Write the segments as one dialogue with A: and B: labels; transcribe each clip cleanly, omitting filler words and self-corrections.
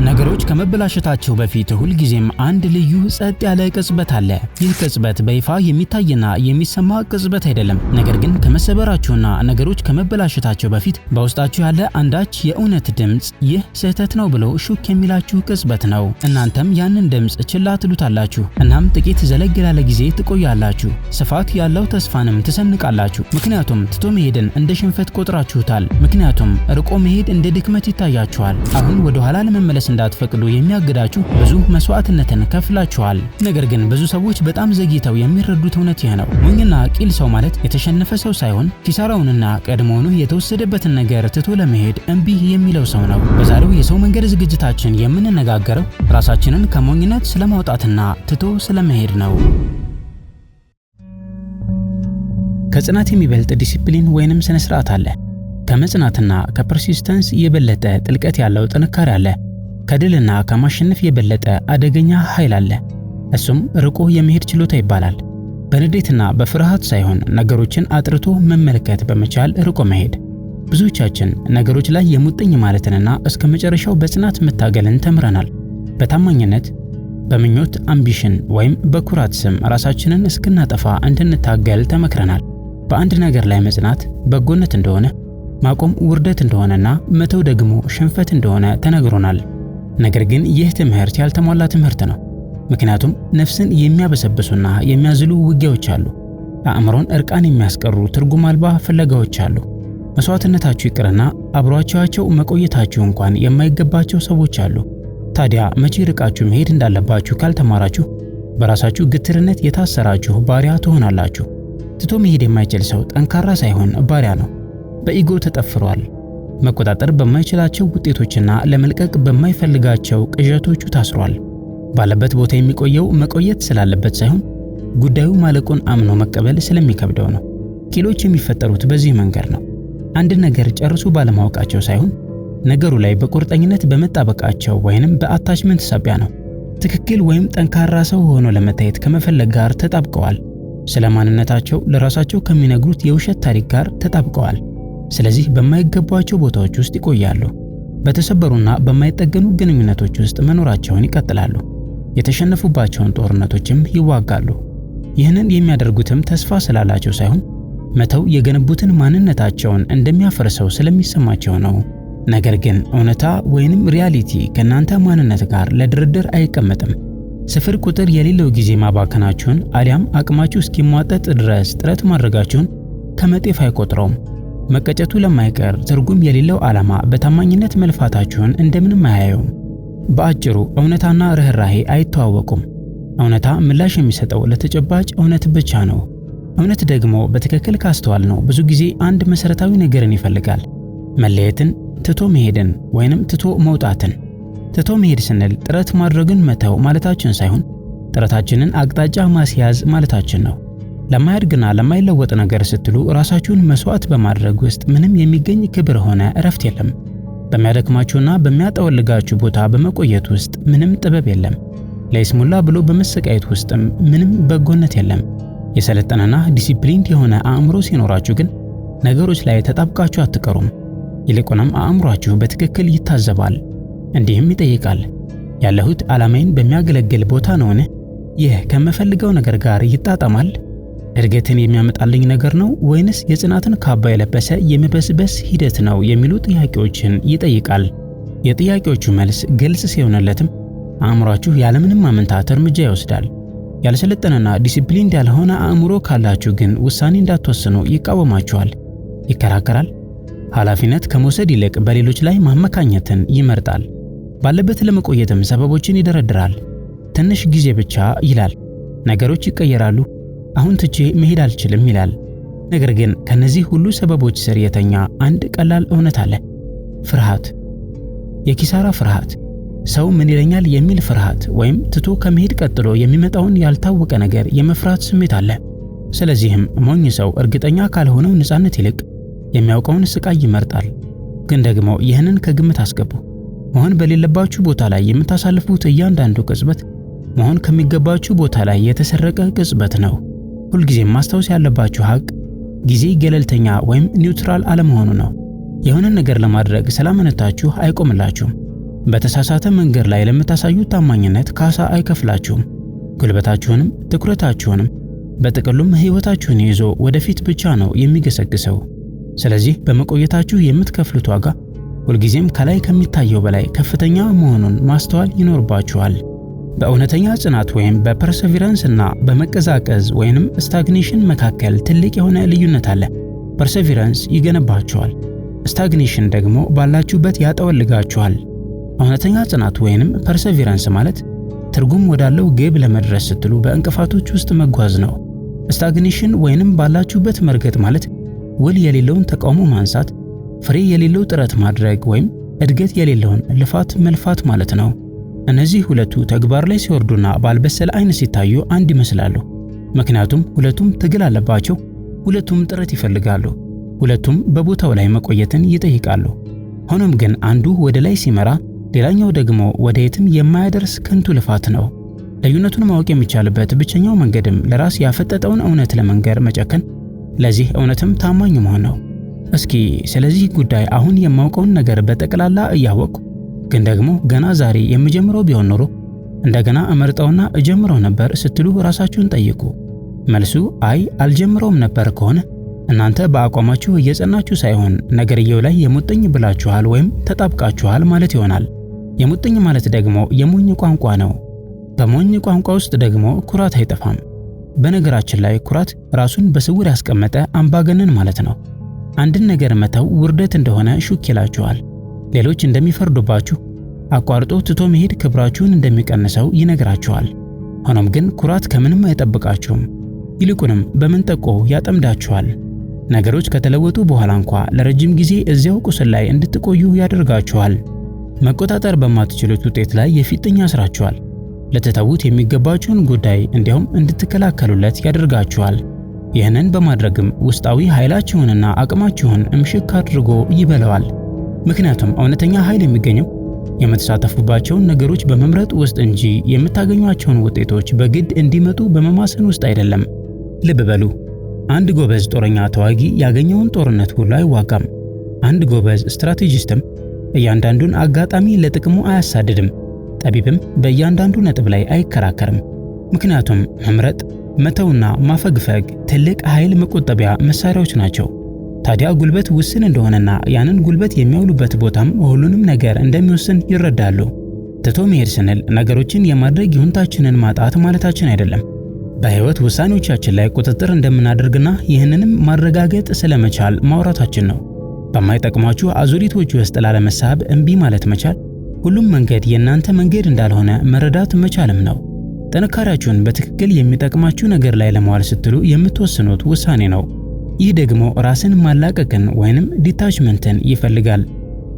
A: ነገሮች ከመበላሸታቸው በፊት ሁልጊዜም አንድ ልዩ ጸጥ ያለ ቅጽበት አለ። ይህ ቅጽበት በይፋ የሚታይና የሚሰማ ቅጽበት አይደለም። ነገር ግን ከመሰበራችሁና ነገሮች ከመበላሸታቸው በፊት በውስጣችሁ ያለ አንዳች የእውነት ድምፅ ይህ ስህተት ነው ብሎ ሹክ የሚላችሁ ቅጽበት ነው። እናንተም ያንን ድምፅ ችላ ትሉታላችሁ። እናም ጥቂት ዘለግ ላለ ጊዜ ትቆያላችሁ። ስፋት ያለው ተስፋንም ትሰንቃላችሁ። ምክንያቱም ትቶ መሄድን እንደ ሽንፈት ቆጥራችሁታል። ምክንያቱም ርቆ መሄድ እንደ ድክመት ይታያችኋል። አሁን ወደ ኋላ ለመመለስ እንዳትፈቅዱ የሚያግዳችሁ ብዙ መስዋዕትነትን ከፍላችኋል። ነገር ግን ብዙ ሰዎች በጣም ዘግይተው የሚረዱት እውነት ይህ ነው። ሞኝና ቂል ሰው ማለት የተሸነፈ ሰው ሳይሆን ኪሳራውንና ቀድሞውኑ የተወሰደበትን ነገር ትቶ ለመሄድ እምቢ የሚለው ሰው ነው። በዛሬው የሰው መንገድ ዝግጅታችን የምንነጋገረው ራሳችንን ከሞኝነት ስለማውጣትና ትቶ ስለመሄድ ነው። ከጽናት የሚበልጥ ዲሲፕሊን ወይንም ስነ ስርዓት አለ። ከመጽናትና ከ persistence የበለጠ ጥልቀት ያለው ጥንካሬ አለ። ከድልና ከማሸነፍ የበለጠ አደገኛ ኃይል አለ። እሱም ርቆ የመሄድ ችሎታ ይባላል። በንዴትና በፍርሃት ሳይሆን ነገሮችን አጥርቶ መመልከት በመቻል ርቆ መሄድ። ብዙዎቻችን ነገሮች ላይ የሙጥኝ ማለትንና እስከ መጨረሻው በጽናት መታገልን ተምረናል። በታማኝነት፣ በምኞት ambition ወይም በኩራት ስም ራሳችንን እስክናጠፋ እንድንታገል ተመክረናል። በአንድ ነገር ላይ መጽናት በጎነት እንደሆነ፣ ማቆም ውርደት እንደሆነና መተው ደግሞ ሽንፈት እንደሆነ ተነግሮናል። ነገር ግን ይህ ትምህርት ያልተሟላ ትምህርት ነው። ምክንያቱም ነፍስን የሚያበሰብሱና የሚያዝሉ ውጊያዎች አሉ። አእምሮን እርቃን የሚያስቀሩ ትርጉም አልባ ፍለጋዎች አሉ። መስዋዕትነታችሁ ይቅርና አብሯቸው መቆየታችሁ እንኳን የማይገባቸው ሰዎች አሉ። ታዲያ መቼ ርቃችሁ መሄድ እንዳለባችሁ ካልተማራችሁ በራሳችሁ ግትርነት የታሰራችሁ ባሪያ ትሆናላችሁ። ትቶ መሄድ የማይችል ሰው ጠንካራ ሳይሆን ባሪያ ነው። በኢጎ ተጠፍሯል። መቆጣጠር በማይችላቸው ውጤቶችና ለመልቀቅ በማይፈልጋቸው ቅዠቶቹ ታስሯል። ባለበት ቦታ የሚቆየው መቆየት ስላለበት ሳይሆን ጉዳዩ ማለቁን አምኖ መቀበል ስለሚከብደው ነው። ቂሎች የሚፈጠሩት በዚህ መንገድ ነው። አንድ ነገር ጨርሶ ባለማወቃቸው ሳይሆን ነገሩ ላይ በቁርጠኝነት በመጣበቃቸው ወይንም በ attachment ሳቢያ ነው። ትክክል ወይም ጠንካራ ሰው ሆኖ ለመታየት ከመፈለግ ጋር ተጣብቀዋል። ስለ ማንነታቸው ለራሳቸው ከሚነግሩት የውሸት ታሪክ ጋር ተጣብቀዋል። ስለዚህ በማይገባቸው ቦታዎች ውስጥ ይቆያሉ። በተሰበሩና በማይጠገኑ ግንኙነቶች ውስጥ መኖራቸውን ይቀጥላሉ። የተሸነፉባቸውን ጦርነቶችም ይዋጋሉ። ይህንን የሚያደርጉትም ተስፋ ስላላቸው ሳይሆን መተው የገነቡትን ማንነታቸውን እንደሚያፈርሰው ስለሚሰማቸው ነው። ነገር ግን እውነታ ወይንም reality ከእናንተ ማንነት ጋር ለድርድር አይቀመጥም። ስፍር ቁጥር የሌለው ጊዜ ማባከናችሁን አሊያም አቅማችሁ እስኪሟጠጥ ድረስ ጥረት ማድረጋችሁን ከመጤፍ አይቆጥረውም። መቀጨቱ ለማይቀር ትርጉም የሌለው ዓላማ በታማኝነት መልፋታችሁን እንደምንም አያየውም። በአጭሩ እውነታና ርኅራሄ አይተዋወቁም። እውነታ ምላሽ የሚሰጠው ለተጨባጭ እውነት ብቻ ነው። እውነት ደግሞ በትክክል ካስተዋልነው ብዙ ጊዜ አንድ መሰረታዊ ነገርን ይፈልጋል፤ መለየትን፣ ትቶ መሄድን ወይንም ትቶ መውጣትን። ትቶ መሄድ ስንል ጥረት ማድረግን መተው ማለታችን ሳይሆን ጥረታችንን አቅጣጫ ማስያዝ ማለታችን ነው። ለማያድግና ለማይለወጥ ነገር ስትሉ ራሳችሁን መስዋዕት በማድረግ ውስጥ ምንም የሚገኝ ክብር ሆነ እረፍት የለም። በሚያደክማችሁና በሚያጠወልጋችሁ ቦታ በመቆየት ውስጥ ምንም ጥበብ የለም። ለይስሙላ ብሎ በመሰቃየት ውስጥም ምንም በጎነት የለም። የሰለጠነና disciplined የሆነ አእምሮ ሲኖራችሁ ግን ነገሮች ላይ ተጣብቃችሁ አትቀሩም። ይልቁንም አእምሯችሁ በትክክል ይታዘባል። እንዲህም ይጠይቃል፣ ያለሁት ዓላማዬን በሚያገለግል ቦታ ነውን? ይህ ከምፈልገው ነገር ጋር ይጣጣማል? እድገትን የሚያመጣልኝ ነገር ነው ወይንስ የጽናትን ካባ የለበሰ የመበስበስ ሂደት ነው? የሚሉ ጥያቄዎችን ይጠይቃል። የጥያቄዎቹ መልስ ግልጽ ሲሆንለትም አእምሯችሁ ያለምንም ማመንታት እርምጃ ይወስዳል። ያልሰለጠነና disciplined ያልሆነ አእምሮ ካላችሁ ግን ውሳኔ እንዳትወስኑ ይቃወማችኋል፣ ይከራከራል። ኃላፊነት ከመውሰድ ይልቅ በሌሎች ላይ ማመካኘትን ይመርጣል። ባለበት ለመቆየትም ሰበቦችን ይደረድራል። ትንሽ ጊዜ ብቻ ይላል። ነገሮች ይቀየራሉ፣ አሁን ትቼ መሄድ አልችልም ይላል። ነገር ግን ከነዚህ ሁሉ ሰበቦች ስር የተኛ አንድ ቀላል እውነት አለ። ፍርሃት። የኪሳራ ፍርሃት፣ ሰው ምን ይለኛል የሚል ፍርሃት፣ ወይም ትቶ ከመሄድ ቀጥሎ የሚመጣውን ያልታወቀ ነገር የመፍራት ስሜት አለ። ስለዚህም ሞኝ ሰው እርግጠኛ ካልሆነው ነፃነት ይልቅ የሚያውቀውን ስቃይ ይመርጣል። ግን ደግሞ ይህንን ከግምት አስገቡ። መሆን በሌለባችሁ ቦታ ላይ የምታሳልፉት እያንዳንዱ ቅጽበት መሆን ከሚገባችሁ ቦታ ላይ የተሰረቀ ቅጽበት ነው። ሁልጊዜም ማስታወስ ያለባችሁ ሀቅ ጊዜ ገለልተኛ ወይም neutral አለመሆኑ ነው። የሆነ ነገር ለማድረግ ስላመነታችሁ አይቆምላችሁም። በተሳሳተ መንገድ ላይ ለምታሳዩት ታማኝነት ካሳ አይከፍላችሁም። ጉልበታችሁንም ትኩረታችሁንም በጥቅሉም ሕይወታችሁን ይዞ ወደፊት ብቻ ነው የሚገሰግሰው። ስለዚህ በመቆየታችሁ የምትከፍሉት ዋጋ ሁልጊዜም ከላይ ከሚታየው በላይ ከፍተኛ መሆኑን ማስተዋል ይኖርባችኋል። በእውነተኛ ጽናት ወይም በ perseverance እና በመቀዛቀዝ ወይንም stagnation መካከል ትልቅ የሆነ ልዩነት አለ። Perseverance ይገነባችኋል፣ stagnation ደግሞ ባላችሁበት ያጠወልጋችኋል። እውነተኛ ጽናት ወይንም perseverance ማለት ትርጉም ወዳለው ግብ ለመድረስ ስትሉ በእንቅፋቶች ውስጥ መጓዝ ነው። Stagnation ወይንም ባላችሁበት መርገጥ ማለት ውል የሌለውን ተቃውሞ ማንሳት፣ ፍሬ የሌለው ጥረት ማድረግ ወይም እድገት የሌለውን ልፋት መልፋት ማለት ነው። እነዚህ ሁለቱ ተግባር ላይ ሲወርዱና ባልበሰለ ዓይን ሲታዩ አንድ ይመስላሉ። ምክንያቱም ሁለቱም ትግል አለባቸው፣ ሁለቱም ጥረት ይፈልጋሉ፣ ሁለቱም በቦታው ላይ መቆየትን ይጠይቃሉ። ሆኖም ግን አንዱ ወደ ላይ ሲመራ፣ ሌላኛው ደግሞ ወደ የትም የማያደርስ ከንቱ ልፋት ነው። ልዩነቱን ማወቅ የሚቻልበት ብቸኛው መንገድም ለራስ ያፈጠጠውን እውነት ለመንገር መጨከን፣ ለዚህ እውነትም ታማኝ መሆን ነው። እስኪ ስለዚህ ጉዳይ አሁን የማውቀውን ነገር በጠቅላላ እያወቅኩ ግን ደግሞ ገና ዛሬ የምጀምረው ቢሆን ኖሮ እንደገና እመርጠውና እጀምረው ነበር ስትሉ ራሳችሁን ጠይቁ። መልሱ አይ አልጀምረውም ነበር ከሆነ እናንተ በአቋማችሁ እየጸናችሁ ሳይሆን ነገርየው ላይ የሙጥኝ ብላችኋል ወይም ተጣብቃችኋል ማለት ይሆናል። የሙጥኝ ማለት ደግሞ የሞኝ ቋንቋ ነው። በሞኝ ቋንቋ ውስጥ ደግሞ ኩራት አይጠፋም። በነገራችን ላይ ኩራት ራሱን በስውር ያስቀመጠ አምባገነን ማለት ነው። አንድን ነገር መተው ውርደት እንደሆነ ሹክ ይላችኋል። ሌሎች እንደሚፈርዱባችሁ፣ አቋርጦ ትቶ መሄድ ክብራችሁን እንደሚቀንሰው ይነግራችኋል። ሆኖም ግን ኩራት ከምንም አይጠብቃችሁም። ይልቁንም በመንጠቆ ያጠምዳችኋል። ነገሮች ከተለወጡ በኋላ እንኳ ለረጅም ጊዜ እዚያው ቁስል ላይ እንድትቆዩ ያደርጋችኋል። መቆጣጠር በማትችሉት ውጤት ላይ የፊጥኝ ያስራችኋል። ልትተዉት የሚገባችሁን ጉዳይ እንዲያውም እንድትከላከሉለት ያደርጋችኋል። ይህንን በማድረግም ውስጣዊ ኃይላችሁንና አቅማችሁን እምሽክ አድርጎ ይበለዋል። ምክንያቱም እውነተኛ ኃይል የሚገኘው የምትሳተፉባቸውን ነገሮች በመምረጥ ውስጥ እንጂ የምታገኟቸውን ውጤቶች በግድ እንዲመጡ በመማሰን ውስጥ አይደለም። ልብ በሉ፣ አንድ ጎበዝ ጦረኛ ተዋጊ ያገኘውን ጦርነት ሁሉ አይዋጋም። አንድ ጎበዝ strategist ም እያንዳንዱን አጋጣሚ ለጥቅሙ አያሳድድም። ጠቢብም በእያንዳንዱ ነጥብ ላይ አይከራከርም። ምክንያቱም መምረጥ፣ መተውና ማፈግፈግ ትልቅ ኃይል መቆጠቢያ መሳሪያዎች ናቸው። ታዲያ ጉልበት ውስን እንደሆነና ያንን ጉልበት የሚያውሉበት ቦታም ሁሉንም ነገር እንደሚወስን ይረዳሉ። ትቶ መሄድ ስንል ነገሮችን የማድረግ ይሁንታችንን ማጣት ማለታችን አይደለም። በሕይወት ውሳኔዎቻችን ላይ ቁጥጥር እንደምናደርግና ይህንንም ማረጋገጥ ስለመቻል ማውራታችን ነው። በማይጠቅሟችሁ አዙሪቶች ውስጥ ላለመሳብ እምቢ ማለት መቻል፣ ሁሉም መንገድ የእናንተ መንገድ እንዳልሆነ መረዳት መቻልም ነው። ጥንካሬያችሁን በትክክል የሚጠቅማችሁ ነገር ላይ ለመዋል ስትሉ የምትወስኑት ውሳኔ ነው። ይህ ደግሞ ራስን ማላቀቅን ወይንም detachment ን ይፈልጋል።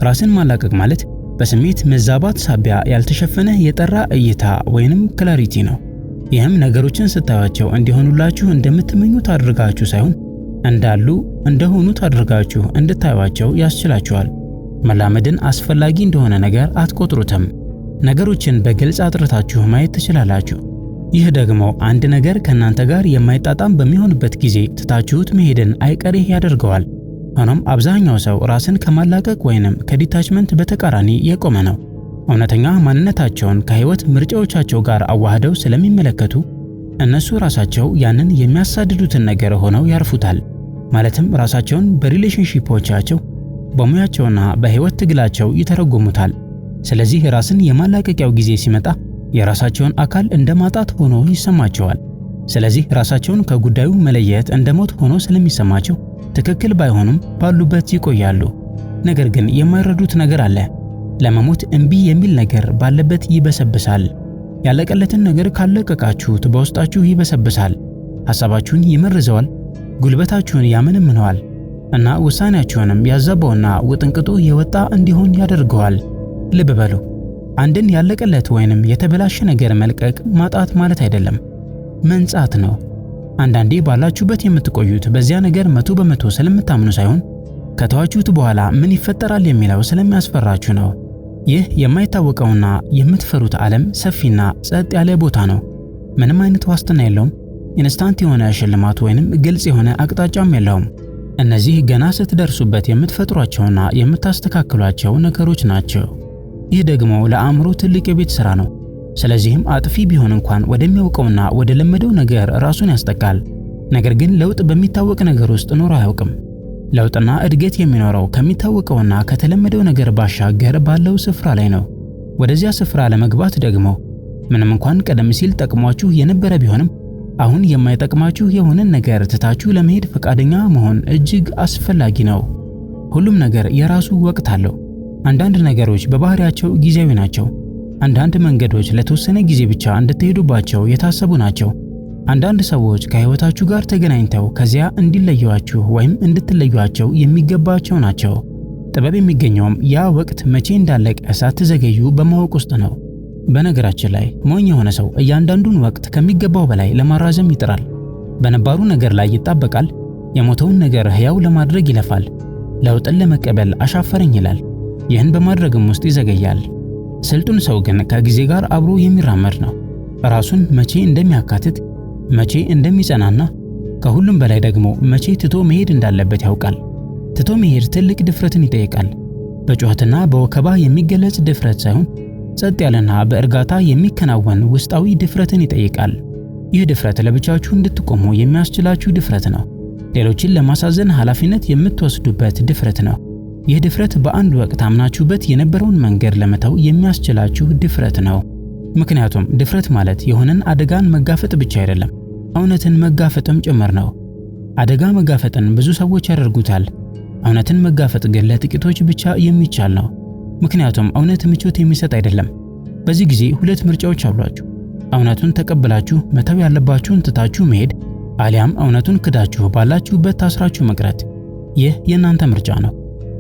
A: ራስን ማላቀቅ ማለት በስሜት መዛባት ሳቢያ ያልተሸፈነ የጠራ እይታ ወይንም clarity ነው። ይህም ነገሮችን ስታዩአቸው እንዲሆኑላችሁ እንደምትመኙት አድርጋችሁ ሳይሆን እንዳሉ እንደሆኑት አድርጋችሁ እንድታዩአቸው ያስችላችኋል። መላመድን አስፈላጊ እንደሆነ ነገር አትቆጥሩትም። ነገሮችን በግልጽ አጥርታችሁ ማየት ትችላላችሁ። ይህ ደግሞ አንድ ነገር ከእናንተ ጋር የማይጣጣም በሚሆንበት ጊዜ ትታችሁት መሄድን አይቀሬ ያደርገዋል። ሆኖም አብዛኛው ሰው ራስን ከማላቀቅ ወይንም ከ detachment በተቃራኒ የቆመ ነው። እውነተኛ ማንነታቸውን ከህይወት ምርጫዎቻቸው ጋር አዋህደው ስለሚመለከቱ እነሱ ራሳቸው ያንን የሚያሳድዱትን ነገር ሆነው ያርፉታል። ማለትም ራሳቸውን በ relationship ኦቻቸው፣ በሙያቸውና በህይወት ትግላቸው ይተረጉሙታል። ስለዚህ ራስን የማላቀቂያው ጊዜ ሲመጣ የራሳቸውን አካል እንደ ማጣት ሆኖ ይሰማቸዋል። ስለዚህ ራሳቸውን ከጉዳዩ መለየት እንደ ሞት ሆኖ ስለሚሰማቸው ትክክል ባይሆኑም ባሉበት ይቆያሉ። ነገር ግን የማይረዱት ነገር አለ። ለመሞት እምቢ የሚል ነገር ባለበት ይበሰብሳል። ያለቀለትን ነገር ካለቀቃችሁት በውስጣችሁ ይበሰብሳል። ሐሳባችሁን ይመርዘዋል፣ ጉልበታችሁን ያመነምነዋል እና ውሳኔያችሁንም ያዛባውና ውጥንቅጡ የወጣ እንዲሆን ያደርገዋል። ልብ በሉ፣ አንድን ያለቀለት ወይንም የተበላሸ ነገር መልቀቅ ማጣት ማለት አይደለም፣ መንጻት ነው። አንዳንዴ ባላችሁበት የምትቆዩት በዚያ ነገር 100% ስለምታምኑ ሳይሆን ከተዋችሁት በኋላ ምን ይፈጠራል የሚለው ስለሚያስፈራችሁ ነው። ይህ የማይታወቀውና የምትፈሩት ዓለም ሰፊና ጸጥ ያለ ቦታ ነው። ምንም አይነት ዋስትና የለውም። Instant የሆነ ሽልማት ወይንም ግልጽ የሆነ አቅጣጫም የለውም። እነዚህ ገና ስትደርሱበት የምትፈጥሯቸውና የምታስተካክሏቸው ነገሮች ናቸው። ይህ ደግሞ ለአእምሮ ትልቅ የቤት ሥራ ነው። ስለዚህም አጥፊ ቢሆን እንኳን ወደሚያውቀውና ወደ ለመደው ነገር ራሱን ያስጠጋል። ነገር ግን ለውጥ በሚታወቅ ነገር ውስጥ ኖሮ አያውቅም። ለውጥና እድገት የሚኖረው ከሚታወቀውና ከተለመደው ነገር ባሻገር ባለው ስፍራ ላይ ነው። ወደዚያ ስፍራ ለመግባት ደግሞ ምንም እንኳን ቀደም ሲል ጠቅሟችሁ የነበረ ቢሆንም አሁን የማይጠቅማችሁ የሆነን ነገር ትታችሁ ለመሄድ ፈቃደኛ መሆን እጅግ አስፈላጊ ነው። ሁሉም ነገር የራሱ ወቅት አለው። አንዳንድ ነገሮች በባህሪያቸው ጊዜያዊ ናቸው። አንዳንድ መንገዶች ለተወሰነ ጊዜ ብቻ እንድትሄዱባቸው የታሰቡ ናቸው። አንዳንድ ሰዎች ከሕይወታችሁ ጋር ተገናኝተው ከዚያ እንዲለዩአችሁ ወይም እንድትለዩአቸው የሚገባቸው ናቸው። ጥበብ የሚገኘውም ያ ወቅት መቼ እንዳለቀ ሳትዘገዩ በማወቅ ውስጥ ነው። በነገራችን ላይ ሞኝ የሆነ ሰው እያንዳንዱን ወቅት ከሚገባው በላይ ለማራዘም ይጥራል። በነባሩ ነገር ላይ ይጣበቃል። የሞተውን ነገር ሕያው ለማድረግ ይለፋል። ለውጥን ለመቀበል አሻፈረኝ ይላል። ይህን በማድረግም ውስጥ ይዘገያል። ስልጡን ሰው ግን ከጊዜ ጋር አብሮ የሚራመድ ነው። ራሱን መቼ እንደሚያካትት፣ መቼ እንደሚጸናና ከሁሉም በላይ ደግሞ መቼ ትቶ መሄድ እንዳለበት ያውቃል። ትቶ መሄድ ትልቅ ድፍረትን ይጠይቃል። በጩኸትና በወከባ የሚገለጽ ድፍረት ሳይሆን ጸጥ ያለና በእርጋታ የሚከናወን ውስጣዊ ድፍረትን ይጠይቃል። ይህ ድፍረት ለብቻችሁ እንድትቆሙ የሚያስችላችሁ ድፍረት ነው። ሌሎችን ለማሳዘን ኃላፊነት የምትወስዱበት ድፍረት ነው። ይህ ድፍረት በአንድ ወቅት አምናችሁበት የነበረውን መንገድ ለመተው የሚያስችላችሁ ድፍረት ነው። ምክንያቱም ድፍረት ማለት የሆነን አደጋን መጋፈጥ ብቻ አይደለም፣ እውነትን መጋፈጥም ጭምር ነው። አደጋ መጋፈጥን ብዙ ሰዎች ያደርጉታል። እውነትን መጋፈጥ ግን ለጥቂቶች ብቻ የሚቻል ነው። ምክንያቱም እውነት ምቾት የሚሰጥ አይደለም። በዚህ ጊዜ ሁለት ምርጫዎች አሏችሁ። እውነቱን ተቀብላችሁ መተው ያለባችሁን ትታችሁ መሄድ፣ አሊያም እውነቱን ክዳችሁ ባላችሁበት ታስራችሁ መቅረት። ይህ የእናንተ ምርጫ ነው።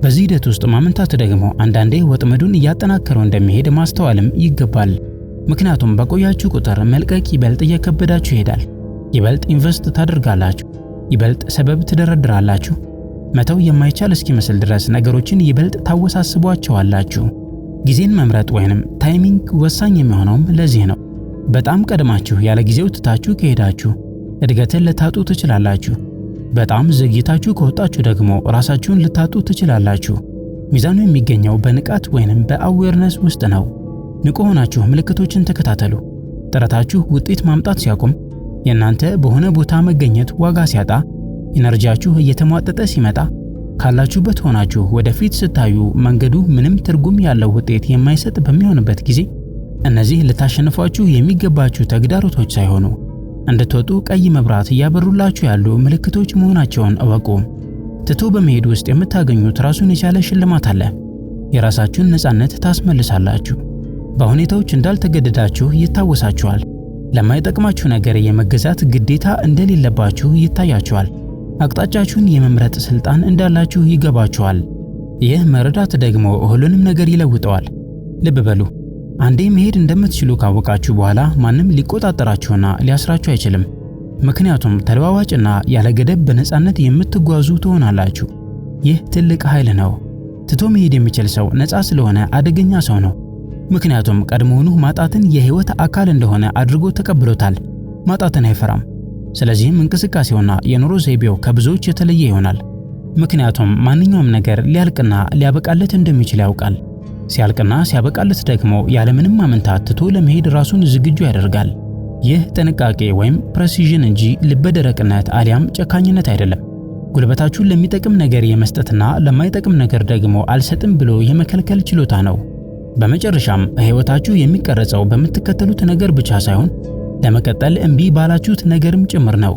A: በዚህ ሂደት ውስጥ ማመንታት ደግሞ አንዳንዴ ወጥመዱን እያጠናከረው እንደሚሄድ ማስተዋልም ይገባል። ምክንያቱም በቆያችሁ ቁጥር መልቀቅ ይበልጥ እየከበዳችሁ ይሄዳል። ይበልጥ invest ታደርጋላችሁ፣ ይበልጥ ሰበብ ትደረድራላችሁ። መተው የማይቻል እስኪመስል ድረስ ነገሮችን ይበልጥ ታወሳስቧቸዋላችሁ። ጊዜን መምረጥ ወይንም timing ወሳኝ የሚሆነውም ለዚህ ነው። በጣም ቀድማችሁ ያለ ጊዜው ትታችሁ ከሄዳችሁ እድገትን ልታጡ ትችላላችሁ። በጣም ዘግይታችሁ ከወጣችሁ ደግሞ ራሳችሁን ልታጡ ትችላላችሁ። ሚዛኑ የሚገኘው በንቃት ወይንም በ awareness ውስጥ ነው። ንቁ ሆናችሁ ምልክቶችን ተከታተሉ። ጥረታችሁ ውጤት ማምጣት ሲያቆም፣ የእናንተ በሆነ ቦታ መገኘት ዋጋ ሲያጣ፣ energy ያችሁ እየተሟጠጠ ሲመጣ፣ ካላችሁበት ሆናችሁ ወደፊት ስታዩ መንገዱ ምንም ትርጉም ያለው ውጤት የማይሰጥ በሚሆንበት ጊዜ እነዚህ ልታሸንፏችሁ የሚገባችሁ ተግዳሮቶች ሳይሆኑ እንድትወጡ ቀይ መብራት እያበሩላችሁ ያሉ ምልክቶች መሆናቸውን እወቁ። ትቶ በመሄድ ውስጥ የምታገኙት ራሱን የቻለ ሽልማት አለ። የራሳችሁን ነፃነት ታስመልሳላችሁ። በሁኔታዎች እንዳልተገደዳችሁ ይታወሳችኋል። ለማይጠቅማችሁ ነገር የመገዛት ግዴታ እንደሌለባችሁ ይታያችኋል። አቅጣጫችሁን የመምረጥ ስልጣን እንዳላችሁ ይገባችኋል። ይህ መረዳት ደግሞ ሁሉንም ነገር ይለውጠዋል። ልብ በሉ፣ አንዴ መሄድ እንደምትችሉ ካወቃችሁ በኋላ ማንም ሊቆጣጠራችሁና ሊያስራችሁ አይችልም። ምክንያቱም ተለዋዋጭና ያለ ገደብ በነፃነት የምትጓዙ ትሆናላችሁ። ይህ ትልቅ ኃይል ነው። ትቶ መሄድ የሚችል ሰው ነፃ ስለሆነ አደገኛ ሰው ነው። ምክንያቱም ቀድሞውኑ ማጣትን የህይወት አካል እንደሆነ አድርጎ ተቀብሎታል። ማጣትን አይፈራም። ስለዚህም እንቅስቃሴውና የኑሮ ዘይቤው ከብዙዎች የተለየ ይሆናል። ምክንያቱም ማንኛውም ነገር ሊያልቅና ሊያበቃለት እንደሚችል ያውቃል። ሲያልቅና ሲያበቃለት ደግሞ ያለምንም ማመንታት ትቶ ለመሄድ ራሱን ዝግጁ ያደርጋል። ይህ ጥንቃቄ ወይም precision እንጂ ልበደረቅነት አሊያም ጨካኝነት አይደለም። ጉልበታችሁን ለሚጠቅም ነገር የመስጠትና ለማይጠቅም ነገር ደግሞ አልሰጥም ብሎ የመከልከል ችሎታ ነው። በመጨረሻም ሕይወታችሁ የሚቀረጸው በምትከተሉት ነገር ብቻ ሳይሆን ለመቀጠል እምቢ ባላችሁት ነገርም ጭምር ነው።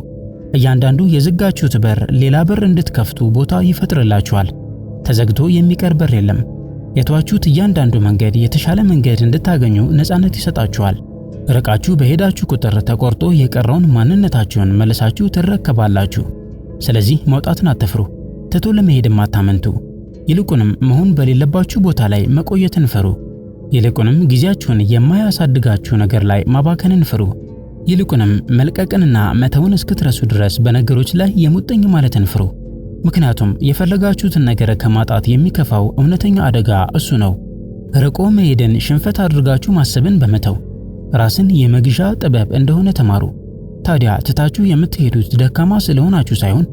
A: እያንዳንዱ የዘጋችሁት በር ሌላ በር እንድትከፍቱ ቦታ ይፈጥርላችኋል። ተዘግቶ የሚቀር በር የለም። የተዋችሁት እያንዳንዱ መንገድ የተሻለ መንገድ እንድታገኙ ነፃነት ይሰጣችኋል። ርቃችሁ በሄዳችሁ ቁጥር ተቆርጦ የቀረውን ማንነታችሁን መልሳችሁ ትረከባላችሁ። ስለዚህ መውጣትን አትፍሩ፣ ትቶ ለመሄድም አታመንቱ። ይልቁንም መሆን በሌለባችሁ ቦታ ላይ መቆየትን ፍሩ። ይልቁንም ጊዜያችሁን የማያሳድጋችሁ ነገር ላይ ማባከንን ፍሩ። ይልቁንም መልቀቅንና መተውን እስክትረሱ ድረስ በነገሮች ላይ የሙጥኝ ማለትን ፍሩ። ምክንያቱም የፈለጋችሁትን ነገር ከማጣት የሚከፋው እውነተኛ አደጋ እሱ ነው። ርቆ መሄድን ሽንፈት አድርጋችሁ ማሰብን በመተው ራስን የመግዣ ጥበብ እንደሆነ ተማሩ። ታዲያ ትታችሁ የምትሄዱት ደካማ ስለሆናችሁ ሳይሆን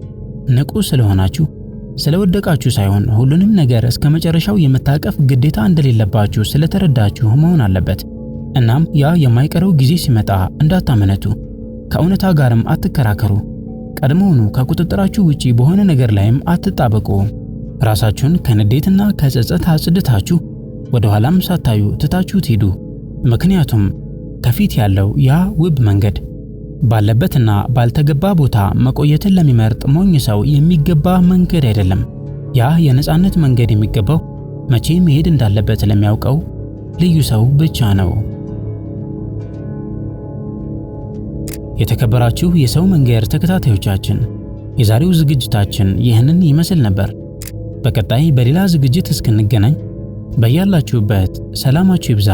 A: ንቁ ስለሆናችሁ፣ ስለወደቃችሁ ሳይሆን ሁሉንም ነገር እስከ መጨረሻው የመታቀፍ ግዴታ እንደሌለባችሁ ስለተረዳችሁ መሆን አለበት። እናም ያ የማይቀረው ጊዜ ሲመጣ እንዳታመነቱ፣ ከእውነታ ጋርም አትከራከሩ። ቀድሞውኑ ከቁጥጥራችሁ ውጪ በሆነ ነገር ላይም አትጣበቁ። ራሳችሁን ከንዴትና ከጸጸት አጽድታችሁ ወደ ኋላም ሳታዩ ትታችሁት ሂዱ። ምክንያቱም ከፊት ያለው ያ ውብ መንገድ ባለበትና ባልተገባ ቦታ መቆየትን ለሚመርጥ ሞኝ ሰው የሚገባ መንገድ አይደለም። ያ የነጻነት መንገድ የሚገባው መቼ መሄድ እንዳለበት ለሚያውቀው ልዩ ሰው ብቻ ነው። የተከበራችሁ የሰው መንገድ ተከታታዮቻችን፣ የዛሬው ዝግጅታችን ይህንን ይመስል ነበር። በቀጣይ በሌላ ዝግጅት እስክንገናኝ በያላችሁበት ሰላማችሁ ይብዛ።